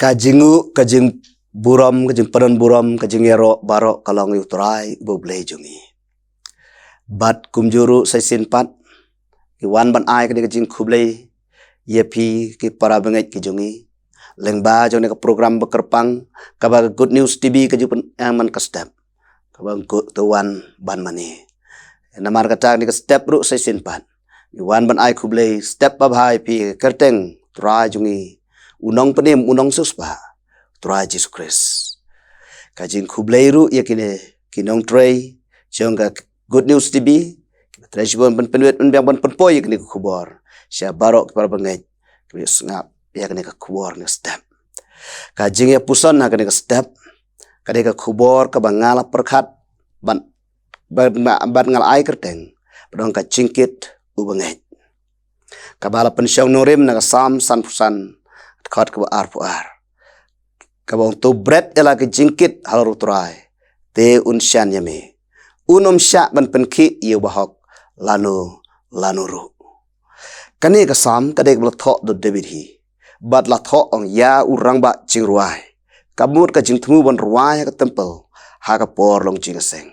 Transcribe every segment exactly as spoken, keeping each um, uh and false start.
Ka jingnguh, ka jingburom, ka jingpynburom, ka jingïaroh baroh ka long ïa u Trai uba U Blei jong ngi. Bad kumjuh ruh sa shisien pat ngi wan ban ai kane ka jingkhublei ïa phi ki para bangeit ki jong ngi lyngba jong kane ka program ba kyrpang kaba ka Good News T V ka ju pynïaid man ka step kaba ngi kwah to wan ban mane. Namar kata kane ka step ruh sa shisien pat ngi wan ban ai khublei step babha ïa phi ka kyrteng Trai jong ngi, u nongpynim, u nongsiewspah, Trai Jisu Khrist. Ka jingkhublei ruh ïa kine ki nongtrei jong ka Good News T V kiba trei shibun ban pynwit, ban biang, ban pynpoi ïa kane ka khubor sha baroh ki para bangeit kiba sngap ïa kane ka khubor, kane ka step. Ka jingïapuson ha kane ka step ka dei ka khubor kaba nga la pyrkhat ban, ban, ban nga la ai kyrteng ba dei ka jingkit u bangeit, kaba la pynshong nongrim na ka Salm sanphew san, dkhot kaba arphew ar, kaba ong, "To bret ïa la ka jingkit halor u Trai, te un shaniah ïa me. Un ym shah ban pynkhih ïa u bahok lano lano ruh." Kane ka Salm ka dei kaba la thoh da u David hi, bad la thoh ong ïa u rangbah jingrwai. Ka mut ka jingthmu ban rwai ha ka temple ha ka por long jingïaseng.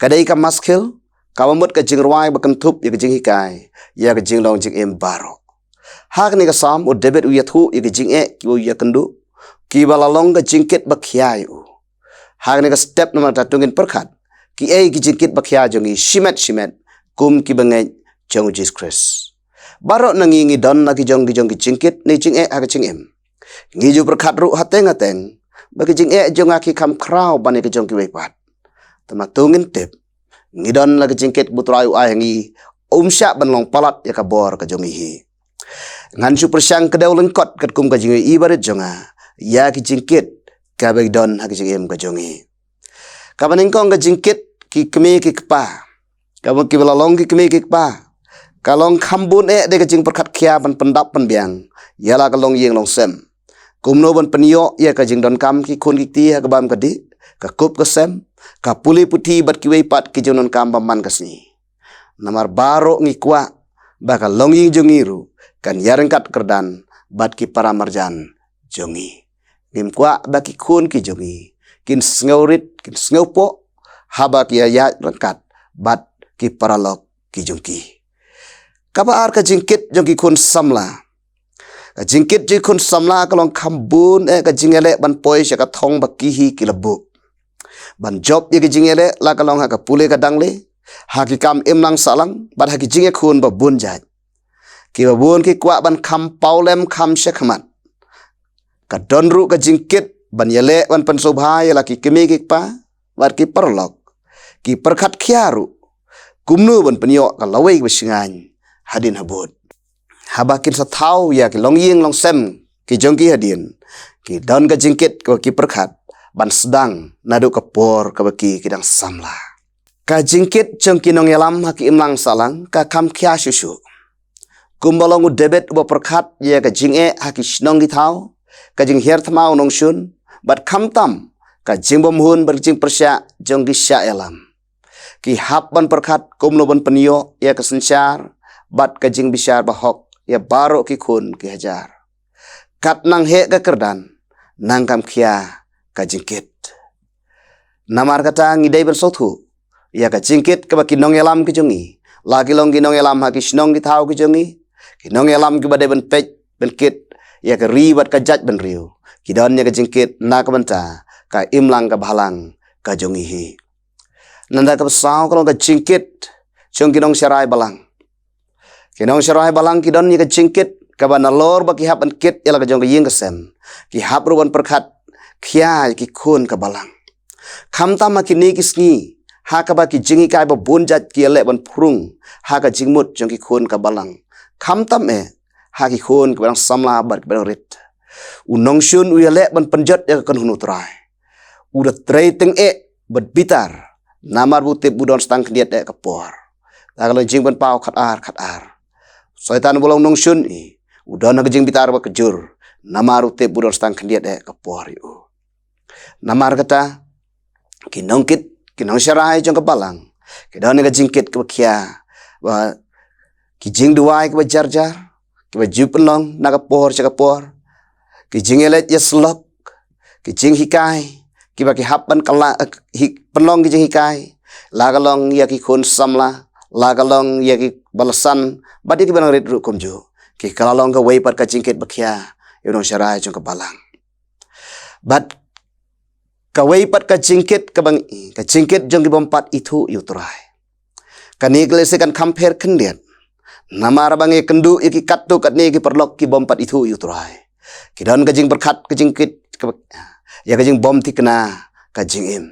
Ka dei ka maskil, kaba mut ka jingrwai ba kynthup ïa ka jinghikai ïa ka jinglong jingim baroh. Ha kane ka Salm u David u ïathuh ïa ka jingeh kiba u ïakynduh, kiba la long ka jingkit ba khia ïa u. Ha kane ka step namar kata to ngin pyrkhat kiei ki jingkit ba khia jong ngi shimet shimet kum ki bangeit jong u Jisu Khrist. Baroh na ngi ngi don la ki jong ki jong ki jingkit ne jingeh ha ka jingim. Ngi ju pyrkhat ruh hateng hateng ba ki jingeh jong nga ki kham khraw ban ïa ki jong kiwei pat. Te ma to ngin tip, ngi don la ki jingkit ba u Trai u ai ha ngi, um shah ban long palat ïa ka bor ka jong ngi hi. Ngan shu pyrshang kdew lyngkot katkum ka jingïohi barit jong nga ïa ki jingkit kaba ki don ha ka jingim ka jong ngi. Kaba nyngkong, ka jingkit ki kmie ki kpa. Kaba kiba la long ki kmie ki kpa ka long kham bun eh de ka jingpyrkhat khia ban pyndap pynbiang ïa la ka longïing longsem. Kumno ban pynïoh ïa ka jingdonkam ki khun ki kti ha ka bam ka dih, ka kup ka sem, ka pule puthi bad kiwei pat ki jingdonkam ba man ka sngi. Namar baroh ngi kwah ba ka longïing jong ngi ruh kan ïaryngkat kyrdan bad ki para marjan jong ngi. Ngim kwah ba ki khun ki jong ngi kin sngew rit, kin sngew poh haba ki ïaryngkat bad ki paralok ki jong ki. Kaba ar, ka jingkit jong ki khun samla. Ka jingkit jong ki khun samla ka long kham bun eh ka jingïaleh ban poi sha ka thong ba ki hi ki la buh. Ban jop ïa ka jingïaleh la ka long ha ka pule ka dangle, ha ki kam imlang sahlang bad ha ki jingïakhun ba bun jait. Kiba bun ki kwah ban kham pawlem kham shakhmat. Ka don ruh ka jingkit ban ïaleh ban pynsngewbha ïa la ki kmie ki kpa bad ki paralok. Ki pyrkhat khia ruh kumno ban pynïoh ka lawei kaba shngaiñ hadien habud. Haba kin sa thaw ïa ki longïing longsem ki jong ki hadien, ki don ka jingkit kaba ki pyrkhat ban sdang naduh ka por kaba ki ki dang samla. Ka jingkit jong ki nongïalam ha ki imlang sahlang ka kham khia shuh shuh. Kumba long u David uba pyrkhat ïa ka jingeh ha ki shnong ki thaw, ka jinghiar thma u nongshun, bad khamtam ka jingbymhun bad ka jingpyrshah jong ki shah ïalam. Ki hap ban pyrkhat kumno ban pynïoh ïa ka synshar bad ka jingbishar bahok ïa baroh ki khun ki hajar. Kat nang heh ka kyrdan, nang kham khia ka jingkit. Namar kata ngi dei ban sngewthuh ïa ka jingkit kaba ki nongïalam ki jong ngi, la ki long ki nongïalam ha ki shnong ki thaw ki jong ngi, ki nongïalam kiba dei ban peit ban kit ïa ka ri bad ka jaitbynriew, ki don ïa ka jingkit na ka bynta ka imlang ka balang ka jong ngi hi. Nangta kaba saw ka long ka jingkit jong ki nongsharai balang. Ki nongsharai balang ki don ïa ka jingkit kaba nalor ba ki hap ban kit ïa la ka jong ka ïing ka sem, ki hap ruh ban pyrkhat khia ïa ki khun ka balang. Khamtam ha kine ki sngi ha kaba ki jinghikai ba bun jait ki ïaleh ban phrung ha ka jingmut jong ki khun ka balang, khamtam eh ha ki khun kiba dang samla bad kiba dang rit. U nongshun u ïaleh ban pynjot ïa ka kynhun u Trai. U da trei tyngeh bad bitar namar ba u tip u don sa tang khyndiat eh ka por. Ta ka long Jingpynpaw khatar khatar. Soitan uba long nongshun hi u don ha ka jingbitar ba kjur namar u tip u don sa tang khyndiat eh ka por ïa u. Namar kata ki nongkit, ki nongsharai jong ka balang ki don ïa ka jingkit kaba khia, ba ki jingduwai kiba jar jar kiba ju pynlong na ka por sha ka por, Ki jingïaleit ïasyllok, ki jinghikai, kiba ki hap ban kylla, eh, hi-, pynlong ki jinghikai, la ka long ïa ki khun samla, la ka long ïa ki balasan, bad ïa kiba nang rit ruh kumjuh. Ki kylla long kawei pat ka jingkit bakhia ïa u nongsharai jong ka balang. Bad kawei pat ka jingkit kaba ngi, ka jingkit jong ki bym pat ithuh ïa u Trai. Kane ka lehse kan kham pher khyndiat. Namar ba ngi kynduh ïa ki katto katne ki paralok ki bym pat ithuh ïa u Trai. Ki don ka jingpyrkhat ka jingkit kaba, ïa ka jingbym thikna ka jingim.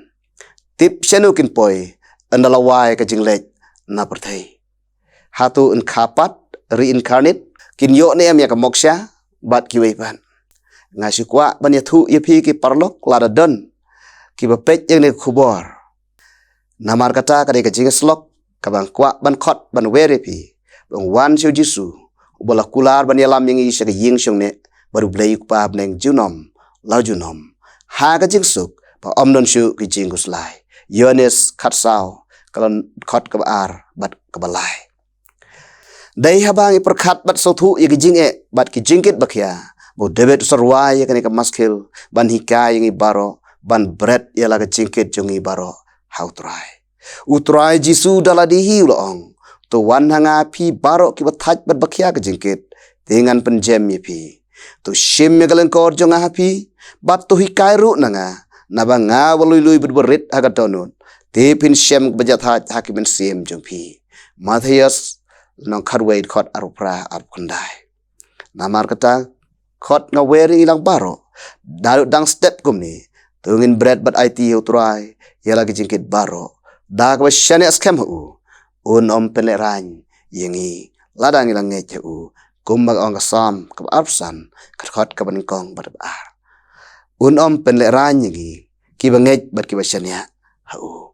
Tip shano kin poi, ynda la wai ka jingleit na pyrthei. Hato yn kha pat, reincarnate, kin ïoh ne em ïa ka moksha, bad kiwei pat. Nga shu kwah ban ïathuh ïa phi ki paralok lada don kiba peit ïa kane ka khubor. Namar kata ka dei ka jingïasyllok kaba nga kwah ban khot ban wer ïa phi. Ba un wan sha u Jisu, uba la kular ban ïalam ïa ngi sha ka ïing shong neh, bad U Blei U Kpa ha bneng junom la junom, ha ka jingsuk ba ym don shuh ki jingkhuslai. Ïoannis khatsaw, ka lynnong kaba ar bad kaba lai. Dei haba ngi pyrkhat bad sngewthuh ïa ki jingeh bad ki jingkit bakhia, ba u David u sa rwai ïa kane ka maskil ban hikai ïa ngi baroh, ban bret ïa la ka jingkit jong ngi baroh ha u Trai. U Trai Jisu da lade hi u la ong, "To wan ha nga phi baroh kiba thait bad bakhia ka jingkit, te ngan pynjem ïa phi. To shim ïa ka lyngkor jong nga ha phi, bad to hikai ruh na nga, naba nga uba lui lui bad uba rit ha ka dohnud, te phin shem kaba jathait ha ki mynsiem jong phi." Mathaios, lynnong khatwei, dkhot arphew phra, arphew khyndai. Namar kata, khot nga wer ïa ngi lang baroh, naduh dang step kumne, to ngin bret bad aiti ïa u Trai ïa la ki jingkit baroh, da kaba shaniah skhem ha u. Un ym pynlehraiñ ïa ngi lada ngi la ngeit ha u, kumba ka ong ka Salm kaba arphew san, ka dkhot kaba nyngkong bad kaba ar. Un ym pynlehraiñ ïa ngi kiba ngeit bad kiba shaniah ha u.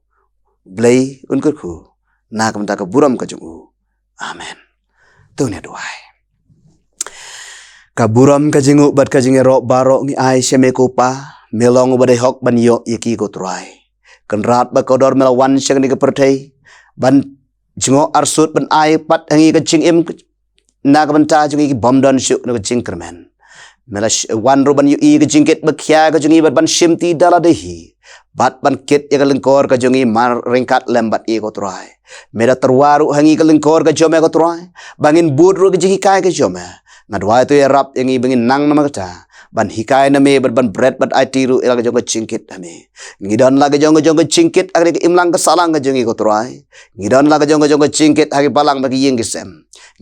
Blei un kyrkhu na ka bynta ka burom ka jong u. Amen. To ngin ïa duwai. Ka burom, ka jingnguh bad ka jingïaroh baroh ngi ai sha me ko Pa, me long uba dei hok ban ïoh ïa ki ko Trai. Kynrad ba kordor me la wan sha kane ka pyrthei ban jngoh arsut, ban ai pat ha ngi ka jingim na ka bynta jong ngi ki bym don shuh na ka jingkyrmen. Me la sh-, wan ruh ban ïohi ka jingkit bakhia ka jong ngi bad ban shimti da lade hi, bad ban kit ïa ka lyngkor ka jong ngi mar ryngkat lem bad ngi ko Trai. Me da tyrwa ruh ha ngi ka lyngkor ka jong me ko Trai, ba ngin bud ruh ka jinghikai ka jong me. Nga duwai to ïarap ïa ngi ba ngin nang namar kata ban hikai na me bad ban bret bad aiti ruh ïa la ka jong ka jingkit ha me. Ngi don la ka jong ka jong ka jingkit ha ka imlang ka sahlang ka jong ngi ko Trai. Ngi don la ka jong ka jong ka jingkit ha ki balang bad ki ïing ki sem.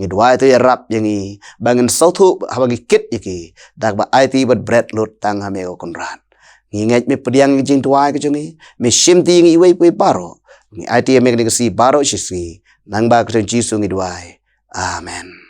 Ngi duwai to ïarap ïa ngi ba ngin sngewthuh haba ngi kit ïa ki, da kaba aiti bad bret lut tang ha me ko Kynrad. Ngi ngeit me pdiang ïa ka jingduwai ka jong ngi, me shimti ïa ngi iwei pa iwei baroh. Ngi aiti ïa me kane ka sngi baroh shi sngi, nang ba ka kyrteng Jisu ngi duwai. Amen.